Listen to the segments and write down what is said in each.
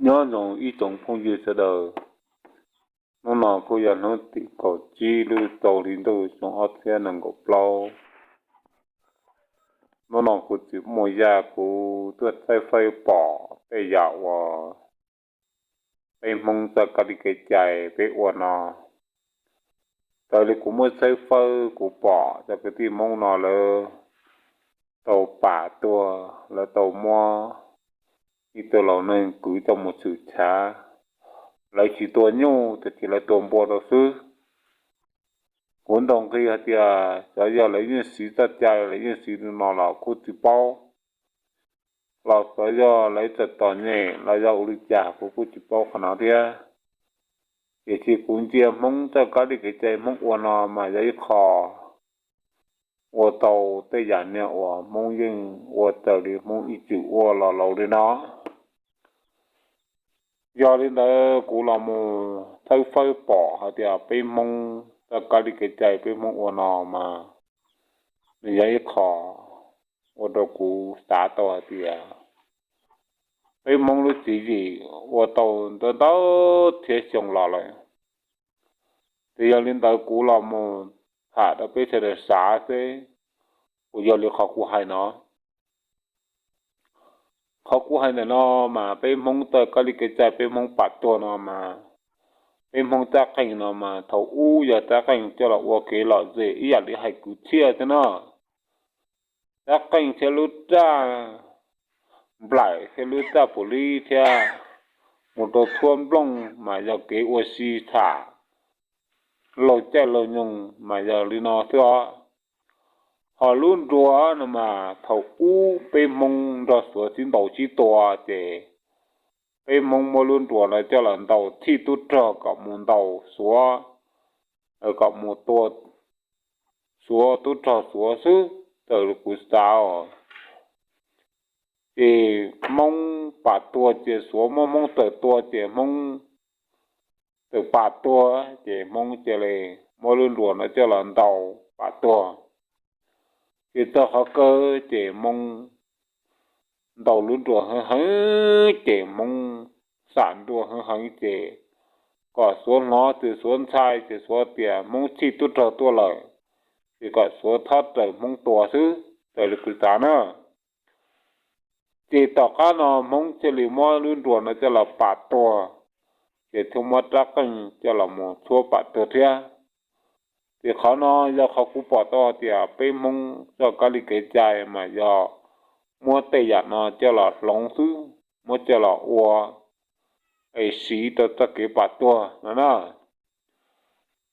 Nyob zoo ib tsoom phooj ywg sawv daws, hnub no kuj yog hnub tim kaum tsib lub rau hli ntuj xyoo ob txhiab nees nkaum plaub. Hnub no kuv txiv muaj zaj kuv tuaj txhawb fawb pom tej yam uas peb Hmoob txoj kab li kev cai peb ua no. Raws li kuv muab txhawb fawb kuv pom cov kwv tij Hmoob no lawv tau pam tuag, lawv tau muab ib tug laus neeg kwv coj mus tshwm chav. Lawv tsis tua nyuj tiam sis lawv tua npua rau xwb. Kuv ntaus nqi hais tias xyov yog lawv yeej siv txoj cai, lawv yeej siv li no los kuj tsis paub, los xyov yog lawv txawm txom nyem los yog ua li cas kuv kuj tsis paub qhov no thiab. Tiam sis kuv ntsia Hmoob txoj kab li kev cai Hmoob ua no mas yog ib qho ua tau tej yam niag uas Hmoob yeej ua raws li Hmoob ib txwm ua los laus li no. Yog li ntawd kuv los mus txhawb fawb pom hais tias peb Hmoob txoj kab li kev cai peb Hmoob ua no mas nws yog ib qho ua rau kuv xav tau hais tias peb Hmoob lub tswv yim ua tau ntau ntau txhiab xyoo los lawm. Ces yog li ntawd kuv los mus tham rau peb sawv daws xav seb puas yog li qhov kuv hais no. Qhov kuv hais ntawm no mas peb Hmoob txoj kab li kev cai peb Hmoob pam tuag no mas, peb Hmoob rab qeej no mas thaum ub yog rab qeej coj los ua kev lom zem ib yam li hais kwv txhiaj thiab no. Rab qeej thiab lub raj nplaim thiab lub raj puv lib thiab mus rau tshuab nplooj mas yog kev ua si tham laug caij laug nyoog mas yog li no xwb os. Ho lub nruas no mas thaum ub peb Hmoob nrog Suav sib ntaus sib tua ces peb Hmoob muab lub nruas no coj los ntaus txhij tub rog kom mus ntaus Suav, kom mus tua Suav tub rog Suav xwb, raws li kuv xav os. Ces Hmoob pam tuag ces Suav muab Hmoob tawm tua ces Hmoob tawm pam tuag ces Hmoob cia li muab lub nruas no coj los ntaus pam tuag. Ces txog qhov kawg ces Hmoob ntaus lub nruas heev heev ces Hmoob xam nruas heev heev ces kom Suav hnov ces Suav ntshai ces Suav tias Hmoob txhij tub rog tuaj lawm, ces kom Suav txhob raws Hmoob tua xwb, raws li kuv xav na. Ces tom qab no Hmoob thiaj li muab lub nruas no coj los pam tuag, ces thiaj muab rab qeej coj los mus tshuab pam tuag thiab. Ces qhov no yog qhov kuv pom tau hais tias peb Hmoob txoj kab li kev cai mas yog muab tej yam no coj los hloov xwb, muab coj los ua es siv rau txoj kev pam tuag no na.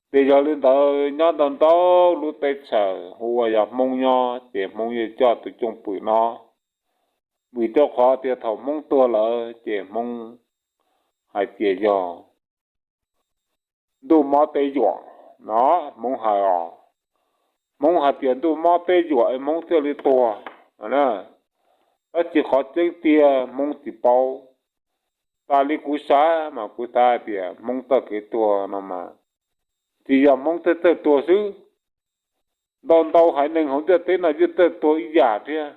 Ces yog li ntawd nyob ntau ntau lub teb chaws hu ua yog Hmoob nyob ces Hmoob yeej coj tus cooj pwm no, vim rau qhov tias thaum Hmoob tuag lawm ces Hmoob hais tias yog ntuj mob teb yuam no, Hmoob hais os. Hmoob hais tias ntuj mob teb yuam es Hmoob thiaj li tuag. Tab sis qhov tseeb tiag Hmoob tsis paub. Tas li kuv xav mas kuv xav hais tias Hmoob txoj kev tuag no mas tsis yog Hmoob thiaj txawj tuag xwb. Ntau ntau haiv neeg hauv ntiaj teb no yeej txawj tuag ib yam thiab.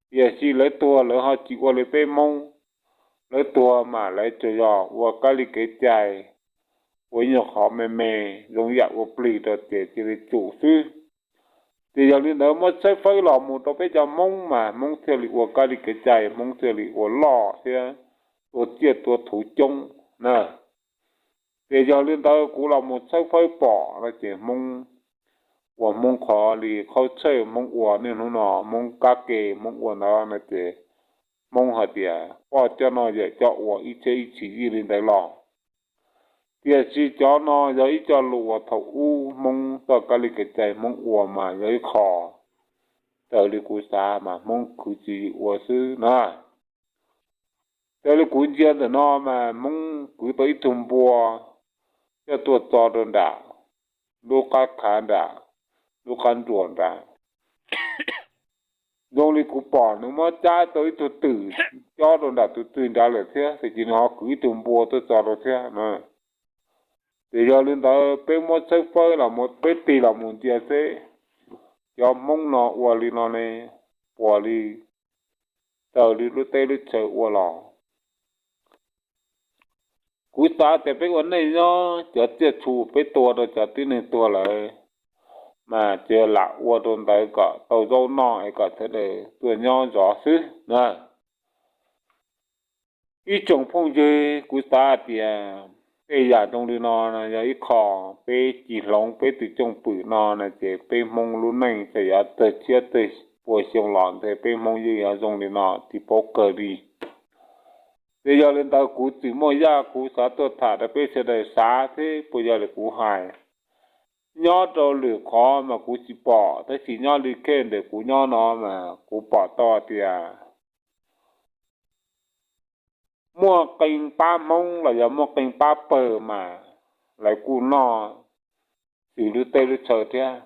Tiam sis lawv tuag lawv ho tsis ua li peb Hmoob. Lawv tuag mas lawv tsuas yog ua kab li kev cai, ua ib nyuag qhov me me zoo yam ua plig rau ces cia li tsum xwb. Ces yog li ntawd muab tshawb fawb los mus rau peb cov Hmoob mas Hmoob thiaj li ua kab li kev cai, Hmoob thiaj li ua loj thiab tua tsiaj tua thuv coob na. Ces yog li ntawd kuv los mus tshawb fawb pom no ces Hmoob ua Hmoob qhov li qhaub tshawj Hmoob ua niaj hnub no, Hmoob kab ke Hmoob ua ntawd no ces Hmoob hais tias poj coj no yawm coj ua ib txhiab ib txhis yij li ntawd los. Tiam sis cov no yog ib co lus uas thaum ub Hmoob txoj kab li kev cai Hmoob ua mas yog ib qho raws li kuv xav mas Hmoob khwv tsis yim ua xwb na. Raws li kuv ntsia ntawm no mas Hmoob kwv tau ib tug npua coj tuaj txo rau nram lub qab khav nram lub qab nruas nram. Zoo li kuv pom nws muab cab tau ib tug twm cob rau nram tus twg nrad lawm thiab, tiam sis nws ho kwv ib tug npua tuaj txo rau thiab. Ces yog li ntawd peb muab tshawb fawb los mus, peb tig los mus ntsia seb cov Hmoob no ua li no ne, puas li raws li lub teb lub chaw ua los. Kuv xav tias peb ua neej nyob cov tsiaj txhu peb tua rau cov tib neeg tuag lawm, mas ces lam ua rau ntawd kom tau zaub noj es kom sawv daws tuaj nyob zov xwb na. Ib tsoom phooj ywg, kuv xav tias tej yam zoo li no yog ib qho peb cim hloov peb tus cwj pwm no na, ces peb Hmoob lub neej txawm yuav tawg tshiab tawg puas xyoo los nthe peb Hmoob yeej yuav zoo li no tsis paub kawg li. Ces yog li ntawd kuv txwm muaj yaj kuv xav tuaj tham rau peb sawv daws xav thiab puas yog li kuv hais. Nyob rau lwm qhov mas kuv tsis pom, tab sis nyob li khej ntawm kuv nyob no mas kuv pom tau tias muaj qee pab Hmoob los yog muaj qee pab pawg mas lawv kuj noj xws lub teb lub chaw thiab.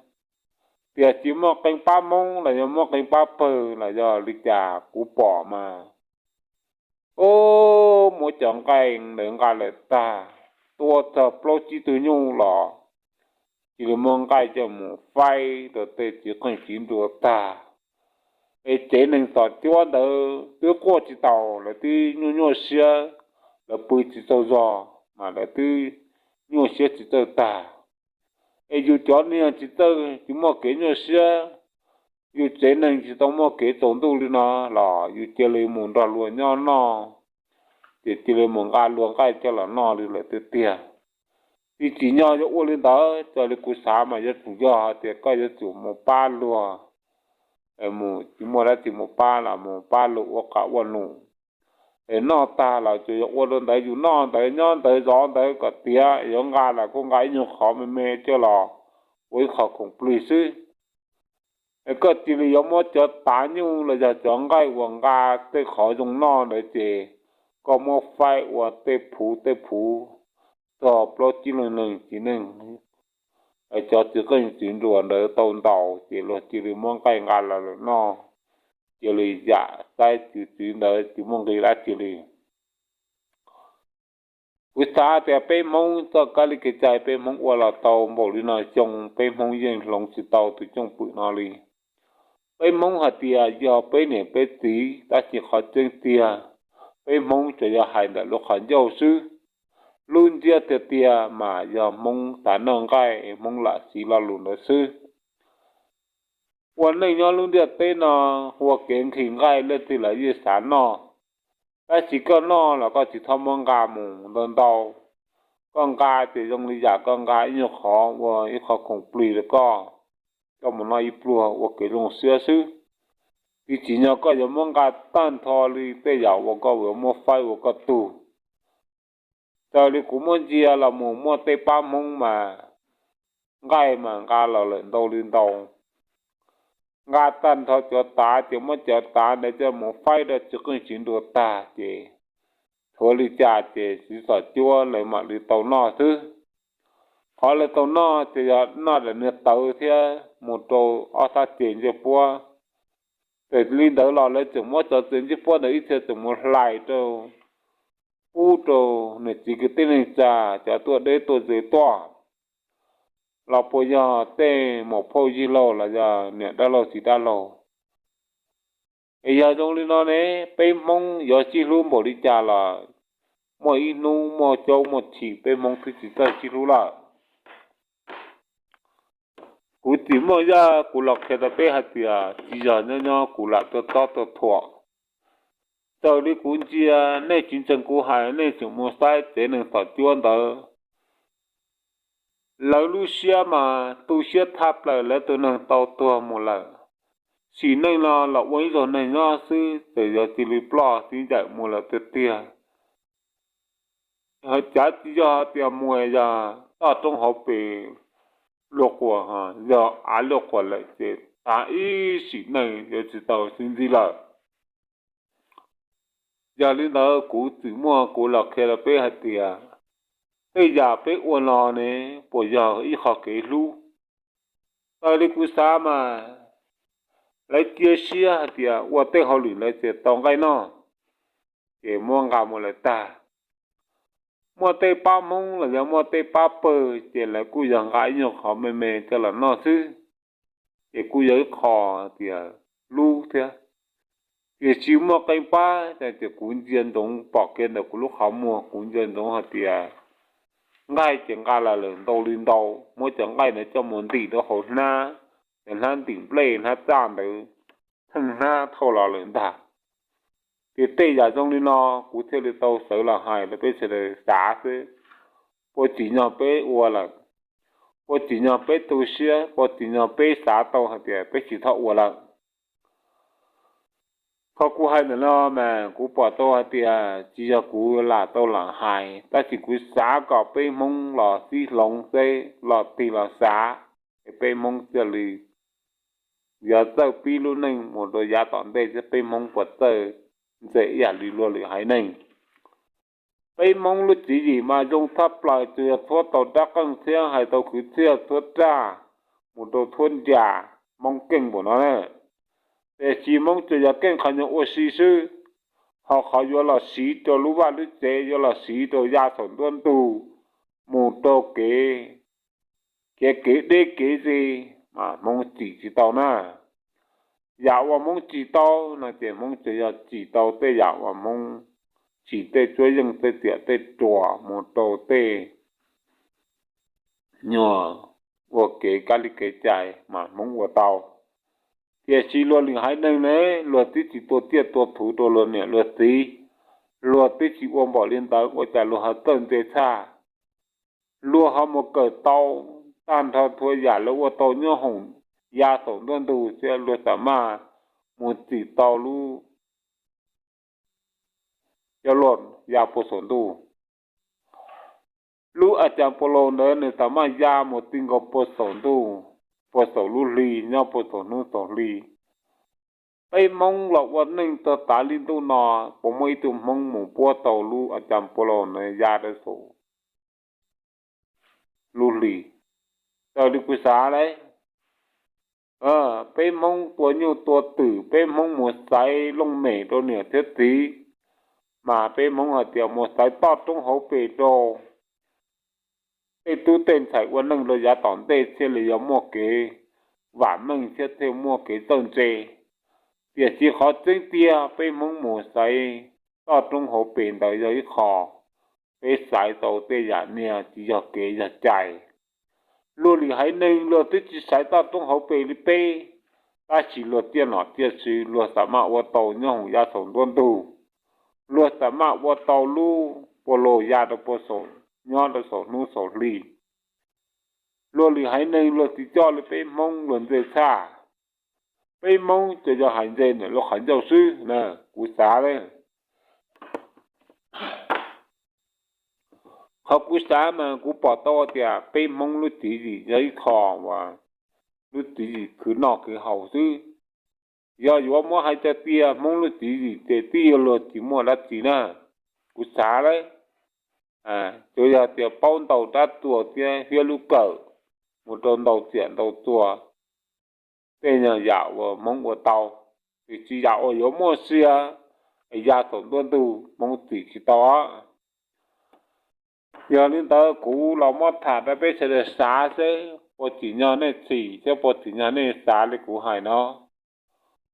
Tiam sis muaj qee pab Hmoob los yog muaj qee pab pawg los yog li cas kuv pom mas, o, muab cov nqaij ntawd nqa lawm tag, tua txog plaub tsib tug nyuj los cia li muab nqaij coj mus faib rau tej txiv qeej txiv nruas tag. Es tsev neeg tom cuab ntawd twb quaj tsis taus, lawv twb nyuaj nyuaj siab, lawv pw tsis tsaug zog mas lawv twb nyuaj siab tsis txawj tag. Es yus cov niag tsis txawj, tsis muaj kev nyuaj siab, yus tsev neeg tsis tau muaj kev tsaus ntuj li no los yus cia li mus nrog luag nyob noj, ces cia li mus nqa luag nqaij coj los noj li lawm tiag tiag. Tsis tsim nyog yuav ua li ntawd, raws li kuv xav mas yuav tsum yog hais tias koj yuav tsum mus pab luag, mus tsis muaj dab tsi mus pab los mus pab luag ua qab ua num. Es noj tag los tsuas yog ua rau ntawd yus noj ntawd nyob ntawd zov ntawd kom tiav, yuav nqa los kuj nqa ib nyuag qhov me me coj los ua ib qho khoom plig xwb. Es koj cia li yuav muab cov tav nyuj los yog cov nqaij uas nqa tej qhov zoo noj ntawd ces koj muab faib ua tej phuv tej phuv txog plaub tsib leeg leej txiv neej, cov txiv qeej txiv nruas ntawd tau ntaus ces luag cia li muab nqaij nqa los lawm noj, cia li yam saib txwv txwv ntawd tsis muaj nqis dab tsi li. Kuv xav tias peb Hmoob txoj kab li kev cai peb Hmoob ua los tau npaum li no xyoo, peb Hmoob yeej hloov tsis tau tus cwj pwm no li. Peb Hmoob hais tias yog peb niam peb txiv, tab sis qhov tseeb tiag peb Hmoob tsuas yog hais ntawm lub qhov ncauj xwb. Lub ntsiab tiag tiag mas yog Hmoob xav noj nqaij, Hmoob lam siv lo lus ntawd xwb. Ua neej nyob lub ntiaj teb no, ua kev nqhis nqaij leej twg los yeej xav noj, tab sis koj noj los koj tsis txhob muab nqa mus ntau ntau. Koj nqa ces zoo li yam koj nqa ib nyuag qhov ua ib qho khoom plig rau koj, koj mus noj ib pluag ua kev zoo siab xwb. Tsis tsim nyog koj yuav muab nqa tag nrho li tej yam uas koj yuav muab faib ua koj tug. Raws li kuv muab ntsia los mus muaj tej pab Hmoob mas nqaij mas nqa los lawm ntau li ntau. Nqa tag nrho cov tav ces muab cov tav ntawd coj mus faib rau txiv qeej txiv nruas tag ces tshuav li cas ces txiv tom cuab lawv mam li tau noj xwb. Qhov lawv tau noj ces yog noj daim niag tawv thiab mus rau ob sab txev ncej puab. Ces li ntawd los lawv tseem muab cov txev ncej puab ntawd ib txhia tseem mus hlais rau, pub rau niam txiv kwv tij neej tsa cov tuaj deb tuaj ze tuaj, los puas yog tej muam phauj yij laug los yog niam dab laug txiv dab laug. Es yog zoo li no ne, peb Hmoob yuav sib hlub npaum li cas los muaj ib hnub muaj caub muaj chim peb Hmoob twb tsis txawj sib hlub lawm. Kuv txwm muaj zaj kuv los qhia rau peb hais tias tsis yog nyob nyob kuv lam tuaj txob tuaj thuam. Raws li kuv ntsia, nej tsis ntseeg kuv hais nej tseem mus saib tsev neeg tom cuab ntawd. Lawv lub siab mas tu siab thaj plaws lawv tus neeg tau tuag mus lawm. Sim neej no los ua ib zaug neeg nyob xwb txawm yog cia li ploj txiv ncaim mus lawm tiag tiag. Cav tsis yog tias mus yog toj roob hauv pes luag quas, yog av luag quas lawm ces tas ib sim neej yuav tsis tau sib ntsib lawm. Yog li ntawd kuv txwm muaj kuv los qhia rau peb hais tias tej yam peb ua no ne puas yog ib qho kev hlub. Raws li kuv xav mas lawv cia siab hais tias ua tej hauj lwm lawv tseem tau nqaij noj, ces muab nqa mus lawm tag. Muaj tej pab Hmoob los yog muaj tej pab pawg ces lawv kuj yog nqa ib nyuag qhov me me coj los noj xwb, ces kuj yog ib qho tias hlub thiab. Tiam sis muaj qee pab ces kuv ntsia ntsoov pom kiag ntawm kuv lub qhov muag, kuv ntsia ntsoov hais tias nqaij ces nqa los lawm ntau li ntau, muab cov nqaij ntawd coj mus ntim rau hauv hnab, cov hnab ntim nplej hnab txaj ntawd, theej hnab thauj los lawm ntag. Ces tej yam zoo li no kuv thiaj li tau sawv los hais rau peb sawv daws xav xwb, puas tsim nyog peb ua lawm, puas tsim nyog peb tu siab, puas tsim nyog peb xav tau hais tias peb tsis txhob ua lawm. Thaum kuv hais ntawm no mas kuv pom tau hais tias tsis yog kuv lam tau lam hais, tab sis kuv xav kom peb Hmoob los sib hloov xwb, los tig los xav, es peb Hmoob thiaj li yuav txawj pib lub neej mus rau yav tom ntej thiab peb Hmoob puas txawj ntse ib yam li luag lwm haiv neeg. Peb Hmoob lub tswv yim mas zoo tshaj plaws, tsuas yog thuab tau rab qeej thiab hais tau kwv txhiaj thuab raj mus rau thuab nras, Hmoob keej npaum no na. Tiam sis Hmoob tsuas yog keej qhov nyuag ua si xwb, ho qhov yuav los siv rau lub vaj lub tsev, yuav los siv rau yav saum ntuab ntug, mus rau kev, kev kev deb kev ze, mas Hmoob tsim tsis tau na. Yam uas Hmoob tsim tau no ces Hmoob tsuas yog tsim tau tej yam uas Hmoob tsim tej tsuab yeej tej tiam tej ruam mus rau tej nyuag ua kev kab li kev cai mas Hmoob ua tau. Tiam sis luag lwm haiv neeg ne, luag twb tsis tua tiaj tua thuv rau luag niam luag txiv, luag twb tsis ua npaum li ntawd ua cas luag ho txawj ntse tshaj. Luag ho mus kawm tau tag nrho txhua yam, luag ua tau nyob hoom yav saum ntuab ntug thiab luag xam maj mus tsim tau lub coj luaj ya puag saum ntuj. Lub a cas Pau Laus ntawd nws xam maj ya mus ti nkaus puag saum ntuj, puag saum lub hli, nyob puag saum hnub saum hli. Peb Hmoob los ua neej txog tav li ntuj no, puas muaj ib tug Hmoob mus puab tau lub a cas Pau Laus ntawd ya rau saum lub hli? Raws li kuv xav lawm, peb Hmoob tua nyuj tua twm, peb Hmoob mus xaiv looj mem rau niam thiab txiv, mas peb Hmoob hais tias mus xaiv toj roob hauv pes rau tej tub tej ntxhais ua neej rau yav tom ntej thiaj li yuav muaj kev vam meej thiab thiaj muaj kev txawj ntse. Tiam sis qhov tseeb tiag peb Hmoob mus xaiv toj roob hauv pes ntawd yog ib qho peb xaiv tau tej yam niag tsis yog kev yog cai. Luag lwm haiv neeg luag twb tsis xaiv toj roob hauv pes li peb, tab sis luag tiaj nom tiaj tswv luag xam maj ua tau nyob hoom yav saum ntuab ntug, luag xam maj ua tau lub Pau Laus ya rau puag saum, nyob rau saum hnub saum hli. Luag lwm haiv neeg luag tsis coj li peb Hmoob luag ntse tshaj. Peb Hmoob ces yog hais ntse ntawm lub qhov ncauj xwb na, kuv xav lawm. Qhov kuv xav mas kuv pom tau tias peb Hmoob lub tswv yim yog ib qho uas lub tswv yim khwv noj khwv haus xwb. Yog yuav muab hais tiag tiag Hmoob lub tswv yim ces twb yog luag tsis muaj dab tsi na. Kuv xav lawm, tsuas yog tias paub ntaus dab txuas thiab hiab lub kawm mus rau ntaus tsiam ntaus txuas, tej nyuag yam uas Hmoob ua tau, tiam sis yam uas yuav muaj sia ya saum ntuab ntug Hmoob tsim tsis tau. Yog li ntawd kuv los muab tham rau peb sawv daws xav seb puas tsim nyog nej txim thiab puas tsim nyog nej xav li kuv hais no.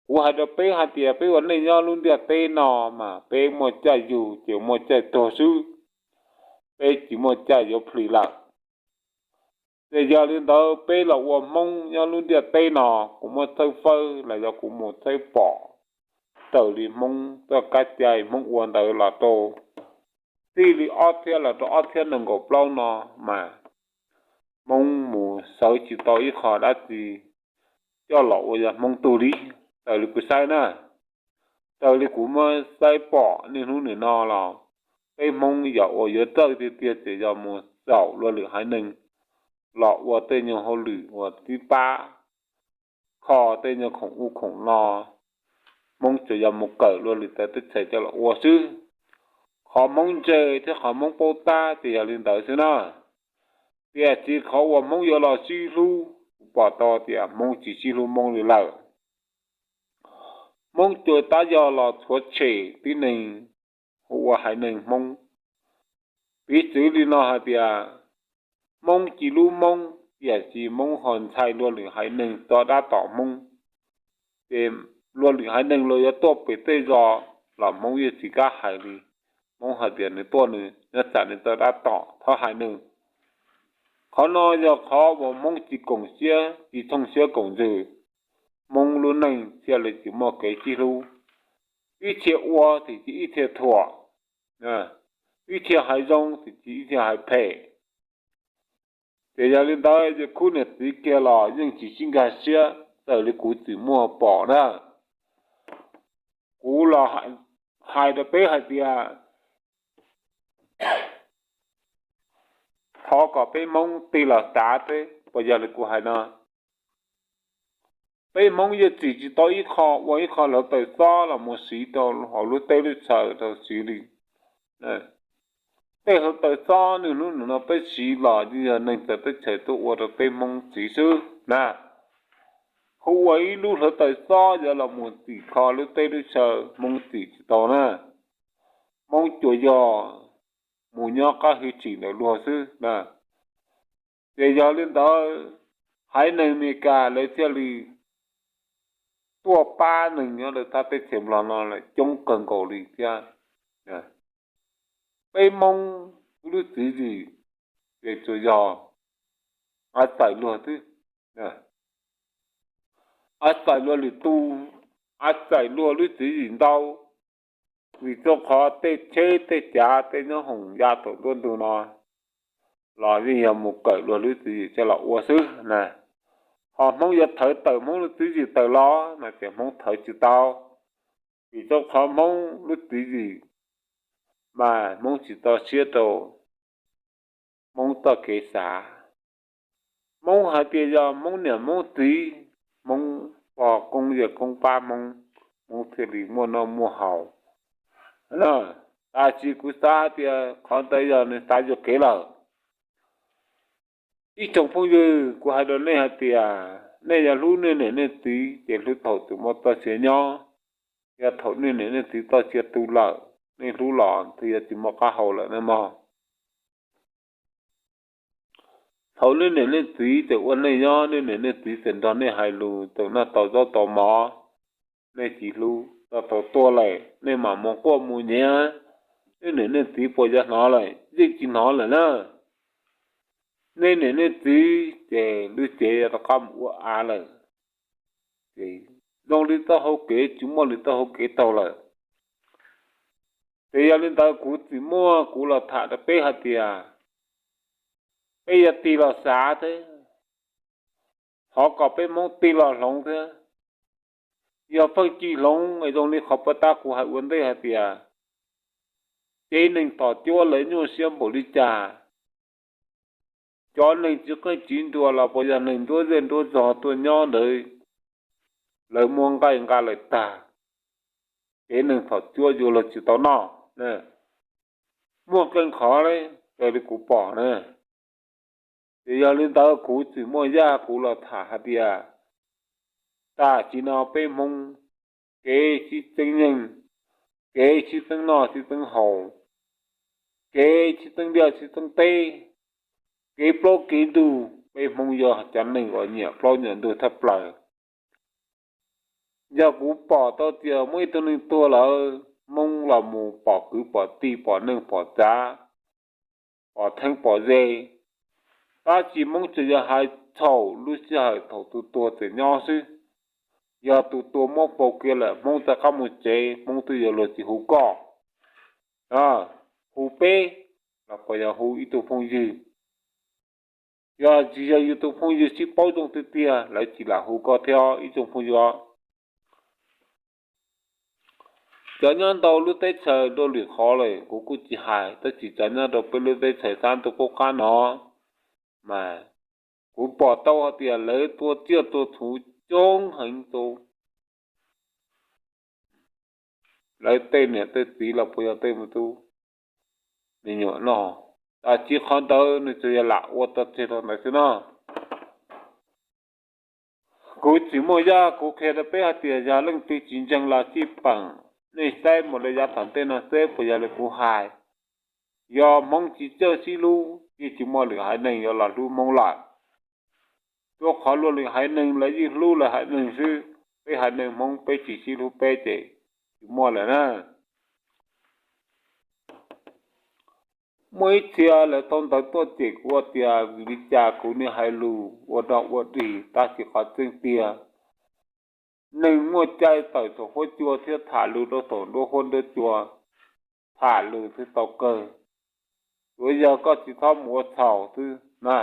Kuv hais rau peb hais tias peb ua neej nyob lub ntiaj teb no mas peb muaj caij yug ces muaj caij tuag xwb, peb tsis muaj caij yuav plhis lawm. Ces yog li ntawd peb los ua Hmoob nyob lub ntiaj teb no, kuv muab txhawb fawb los yog kuv mus txhawb pom, raws li Hmoob txoj kab cai Hmoob ua ntawd los rau txij li ob txhiab los rau ob txhiab nees nkaum plaub no mas Hmoob mus sawv tsis tau ib qho dab tsi coj los ua yog Hmoob tug li, raws li kuv saib na. Raws li kuv muab saib pom niaj hnub nim no los peb Hmoob yam uas yuav txawj tiag tiag ces yog mus xyaum luag lwm haiv neeg los ua tej nyuag hauj lwm uas tib pab kho tej nyuag khoom ub khoom no. Hmoob tsuas yog mus kawm luag lwm teb chaws coj los ua xwb. Qhov Hmoob ntse thiab qhov Hmoob paub tab ces yog li ntawd xwb na. Tiam sis qhov uas Hmoob yuav los sib hlub, kuv pom tau tias Hmoob tsis sib hlub Hmoob li lawm. Hmoob tsuas tab yog los tshuav tshem tib neeg hu ua haiv neeg Hmoob. Piv txwv li no hais tias Hmoob tsis hlub Hmoob, tiam sis Hmoob ho ntshai luag lwm haiv neeg tso dab tom Hmoob, ces luag lwm haiv neeg los yuav tuaj pem tej zos los Hmoob yeej tsis kam hais li. Hmoob hais tias nws tuaj nws nyob tsam nws tau dab tom txhob hais nws. Qhov no yog qhov uas Hmoob tsis koom siab tsis thooj siab koom ntsws, Hmoob lub neej thiaj li tsis muaj kev sib hlub. Ib txhia ua tsis ib txhia thuam, ib txhia hais zoo tsis ib txhia hais phem. Ces yog li ntawd yog khub niam txiv kiag los yeej tsis sib nkag siab raws li kuv txwm muaj pom na. Kuv los hais rau peb hais tias thov kom peb Hmoob tig los xav thiab puas yog li kuv hais no. Peb Hmoob yeej tsim tsis tau ib qho ua ib qho hlawv taws xob los mus siv rau hauv lub teb lub chaw rau siv li. Tej hlawv taws xob niaj hnub no peb siv los yeej yog neeg txawv teb chaws tuaj ua rau peb Hmoob txiv xwb na. Hu ua ib lub hlawv taws xob yuav los mus txhim kho lub teb lub chaw Hmoob txhim tsis tau na. Hmoob cuas yog mus nyob qab hwj chim ntawm luag xwb na. Ces yog li ntawd haiv neeg Amelikas lawv thiaj li tuaj pab neeg nyob rau thaj teb chaws Nplog no lawm coob kawg nkaus li thiab. Peb Hmoob lub tswv yim ces tsuas yog a txais luag xwb, a txais luag lwm tus, a txais luag lub tswv yim ntau. Vim rau qhov tej tsheb tej cav tej nyob hoom ya thaum nruab ntug no los yeej yog mus kawm luag lub tswv yim coj los ua xwb na. Ho Hmoob yuav thawv tawm Hmoob lub tswv yim tawm los no ces Hmoob thawv tsis tau. Vim rau qhov Hmoob lub tswv yim mas Hmoob tsis txaus siab rau Hmoob txoj kev xav. Hmoob hais tias yog Hmoob niam Hmoob txiv, Hmoob pog koob yawg koob pab Hmoob, Hmoob thiaj li muaj noj muaj haus. Tab sis kuv xav hais tias qhov ntawd yog nws xav yuam kev lawm. Ib tsoom phooj ywg, kuv hais rau nej hais tias nej yog hlub nej niam nej txiv ces hlub thaum tseem muaj txoj sia nyob. Yog thaum nej niam nej txiv txoj sia tu lawm, nej hlub los thiaj yuav tsis muaj qab hau lawm na mog. Thaum nej niam nej txiv tseem ua neej nyob, nej niam nej txiv tseem nrog nej hais lus, tseem noj tau zaub tau mov, nej tsis hlub, tau tau tuag lawm nej mam mus quaj mus nyiav, nej niam nej txiv puas yuav hnov lawm? Yeej tsis hnov lawm na. Nej niam nej txiv ces lub cev yuav rov qab mus ua av lawm. Ces zoo li txoj hau kev tsis muaj li txoj hau kev taug lawm. Ces yog li ntawd kuv tsis muaj kuv los tham rau peb hais tias peb yuav tig los xav thiab, thov kom peb Hmoob tig los hloov thiab. Yog pheej tsis hloov es zoo li qhov puag ta kuv hais ua ntej hais tias cev neeg tom cuab lawv nyuaj siab npaum li cas. Cov neeg tsis qeej tsis nruas los puas yog neeg nruab zej nruab zog tuaj nyob ntawd, lawv muab nqaij nqa lawm tag, cev neeg tom cuab yuav luag tsis tau noj. Muaj qee qhov li raws li kuv pom na. Ces yog li ntawd kuv txwm muaj yaj kuv los tham hais tias tam sim no peb Hmoob kev sib txeeb nyeej, kev sib txeeb noj sib txeeb haus, kev sib txeeb liaj sib txeeb teb, kev plaub kev ntug, peb Hmoob yog cov neeg uas nyiam plaub nyiam ntug thaj plaws. Yog kuv pom tau tias muaj ib tug neeg tuag lawm, Hmoob los mus pom kwv pom tij pom neej pom tsav, pom theeb pom ze, tab sis Hmoob tsuas yog hais txhaum lub sij hawm thaum tus tuag tseem nyob xwb. Yog tus tuag muab faus kiag lawm Hmoob rov qab mus tsev, Hmoob twb yuav luag tsis hu koj, hu peb los puas yog hu ib tug phooj ywg. Yog tsis yog yus tus phooj ywg sib paub zoo tiag tiag lawv tsis lam hu koj thiab ib tsoom phooj ywg. Cov nyob ntau lub teb chaws dua lwm qhov lawm kuv kuj tsis hais, tab sis cov nyob rau peb lub teb chaws sab ntuj qub qab no mas kuv pom tau hais tias lawv tua tsiaj tua txhuv coob heev rau lawv tej niam tej txiv los puas yog tej me tub me nyuam no. Tab sis qhov ntawd nws tsuas yog lam ua tso tseg rau ntawd xwb no. Kuv tsis muaj yaj kuv qhia rau peb hais tias yog leej twg tsis ntseeg los xij peem, nej saib mus rau yav tom ntej no seb puas yog li kuv hais. Yog Hmoob tsis txawj sib hlub yeej tsis muaj lwm haiv neeg yuav los hlub Hmoob lawm. Rau qhov luag lwm haiv neeg lawv yeej hlub lawv haiv neeg xwb. Peb haiv neeg Hmoob peb tsis sib hlub peb ces tsis muaj lawm na. Muaj ib txhia lawv thau ntawv tuaj cem kuv tias vim li cas kuv niaj hais lus ua dog ua dig, tab sis qhov tseeb tiag neeg muaj cai tawm saum huab cua thiab tham lus rau saum nruab huab nruab cua, tham lus thiaj tau kawg. Tsuav yog koj tsis txhob mus ua txhaum xwb na.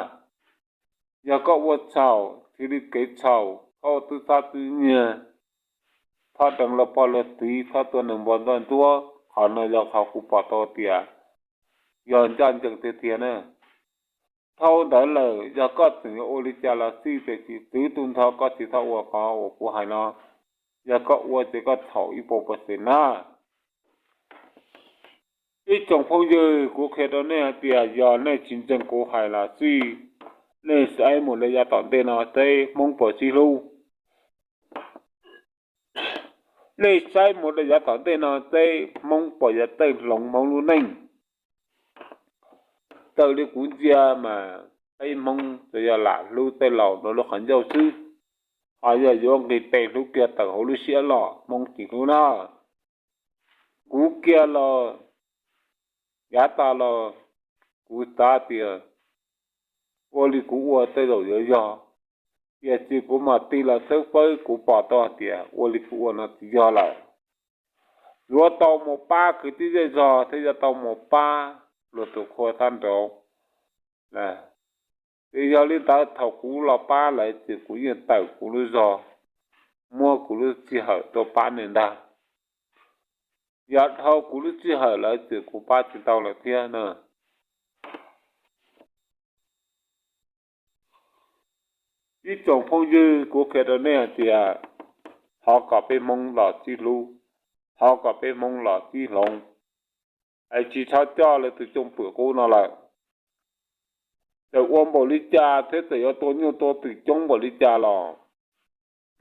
Yog koj ua txhaum thiaj li kev txhaum, koj twb xab twb nyiag, txhob deev luag pog luag txiv, txhob tua neeg npog ntoj ntsuab. Qhov no yog qhov kuv pom tau tias yog ncaj ncees tiag tiag na. Dhau ntawd lawm, yog koj tseem yuav ua li cas los xij, tiam sis txwv tu nrho koj tsis txhob ua qhov uas kuv hais no. Yog koj ua ces koj txhaum ib puas percent na. Ib tsoom phooj ywg, kuv qhia rau nej hais tias yog nej tsis ntseeg kuv hais los xij, nej saib mus rau yav tom ntej no seb Hmoob puas sib hlub. Nej saib mus rau yav tom ntej no seb Hmoob puas yuav txawj hloov Hmoob lub neej. Raws li kuv ntsia mas peb Hmoob tsuas yog lam hlub tej laus rau lub qhov ncauj xwb, ho yog yuav nqis tes hlub kiag tawm hauv lub siab los Hmoob tsis hlub na. Kuv kiag los, yav tas los, kuv xav tias ua li kuv ua tej zaum yuav yog, tiam sis kuv mam tig los tshawb fawb kuv pom tau hais tias ua li kuv ua no tsis yog lawm. Yuav tau mus pab kwv tij zej zog thiab yuav tau mus pab luag tus qhua thab nraud. Ces yog li ntawd thaum kuv los pab lawv ces kuv yeej tawm kuv lub zog, muab kuv lub sij hawm tuaj pab nej ntag. Yog dhau kuv lub sij hawm lawm ces kuv pab tsis tau lawm thiab na. Ib tsoom phooj ywg, kuv qhia rau nej hais tias thov kom peb Hmoob los sib hlub, thov kom peb Hmoob los sib hloov, es tsis txhob coj lawv tus cooj pwm qub no lawm. Txawm ua npaum li cas thiab txawm yuav tua nyuj tua twm coob npaum li cas los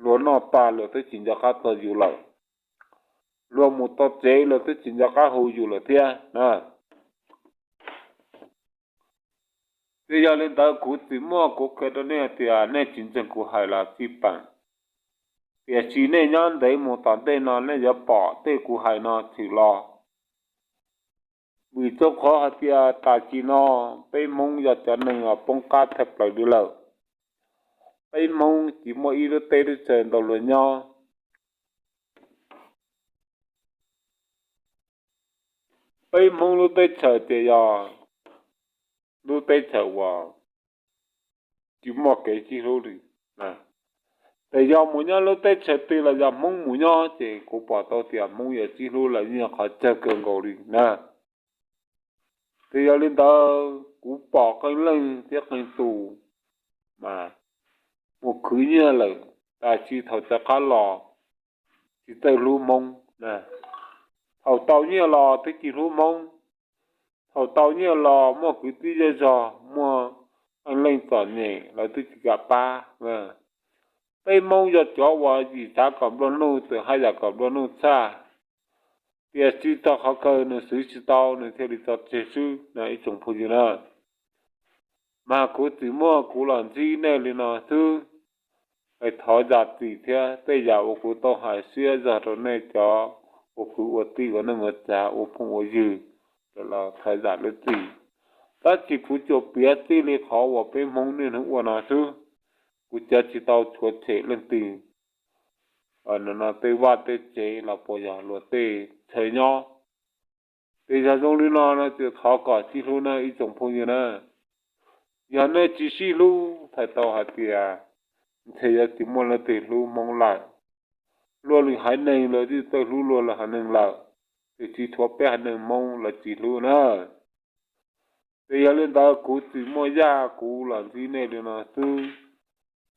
luag noj tag luag twb tsis nco qab txog yus lawm. Luag mus tau tsev luag twb tsis nco qab hu yus lawm thiab na. Ces yog li ntawd kuv tsis muaj, kuv qhia rau nej tias nej tsis ntseeg kuv hais los xij peem, tiam sis nej nyob ntev mus tom ntej no nej yuav pom tej kuv hais no tshwm los. Vim rau qhov hais tias tam sim no peb Hmoob yog cov neeg uas poob qab tshaj plaws li lawm. Peb Hmoob tsis muaj ib lub teb lub chaw ntau luag nyob. Peb Hmoob lub teb chaws ces yog lub teb chaws uas tsis muaj kev sib hlub li. Ces yog mus nyob lub teb chaws twg los yog Hmoob mus nyob ces kuv pom tau tias Hmoob yuav sib hlub lawm yeej yog qhov tsawg kawg nkaus li na. Ces yog li ntawd kuv pom qee leej thiab qee tus mas mus khwv nyiaj lawm, tab sis thaum rov qab los tsis txawj hlub Hmoob. Thaum tau nyiaj los twb tsis hlub Hmoob, thaum tau nyiaj los muaj kwv tij zej zog, muaj qee leej txom nyem lawv twb tsis kam pab. Peb Hmoob yog cov uas yim tsav kom nplua nuj, txawm haj yam kom nplua nuj tshaj, tiam sis txog qhov kawg nws xwv tsis tau nws thiaj li tso tseg xwb no ib tsoom phooj ywg na. Mas kuv tsis muaj, kuv los ntsib nej li no xwb. Es thov zam txim thiab tej yam uas kuv tau hais siab zog rau nej cov ua kwv ua tij ua neej ua tsav ua phooj ua ywg, los thov zam lub txim. Tab sis kuv tsuas piav txij li qhov uas peb Hmoob niaj hnub ua no xwb, kuv tsuas tsis tau tshuav tshem leej twg. No tej vaj tej tsev los puas yog luag tej chaw nyob. Ces yog zoo li no no ces thov kom sib hlub na ib tsoom phooj ywg na. Yog nej tsis sib hlub, txhais tau hais tias ntshe yuav tsis muaj leej twg hlub Hmoob lawm. Luag lwm haiv neeg lawv twb txawj hlub luag lwm haiv neeg lawm, tiam sis tshuav peb haiv neeg Hmoob lawv tsis hlub na. Ces yog li ntawd kuv tsis muaj yaj, kuv los ntsib nej li no xwb.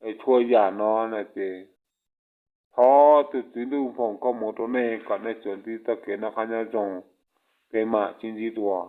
Es txhua yam no na ces thov tus Tswv Ntuj foom koob hmoov rau nej kom nej tsuas ntsib txoj kev noj qab nyob zoo, kev mam sib ntsib dua.